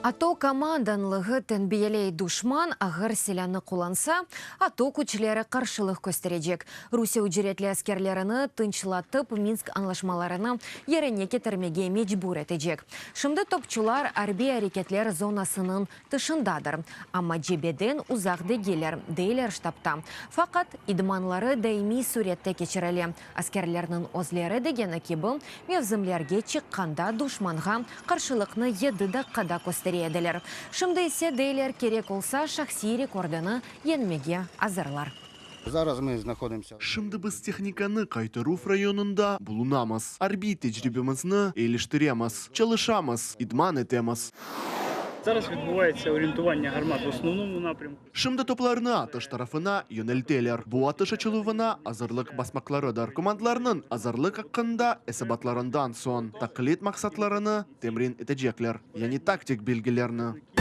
ATO komandanlığı tenbiyeley, duşman ağır silânı qullansa, ATO küçleri qarşılıq kösterecek. Rusiye ücretli askerlerini tınçlatıp, Minsk añlaşmalarını yerine ketirmege mecbur etecek. Şimdi topçular arbiy areketler zonasınıñ tışındadır, amma cebeden uzaq degiller, deyler ştabta. Faqat idmanları daimiy sürette keçirile. Askerlerniñ özleri degeni kibi, mevzimlerge çıqqanda duşmanğa qarşılıqnı yedi daqqada köstere ediler. Şimdi ise, deyler, kerek olsa, şahsiy rekordını yeñmege azırlar. Zaraz mı znahodimsâ. Şimdi biz tehnikanı qaytaruv rayonında bulunamız, arbiy tecribemizni eyiliştiremiz, çalışamız, idman etemiz. Zaraz vidbuvayetsâ oriyentuvannâ garmat v osnovnomu naprâmku. Şimdi toplarnı atış tarafına yönelteler. Bu atış açıluvına azırlıq basmaqlarıdır. Komandlarnıñ azırlıq aqqında esabatlarından soñ, taqlit maqsatlarını temrin etecekler, yani taktik bilgilerni.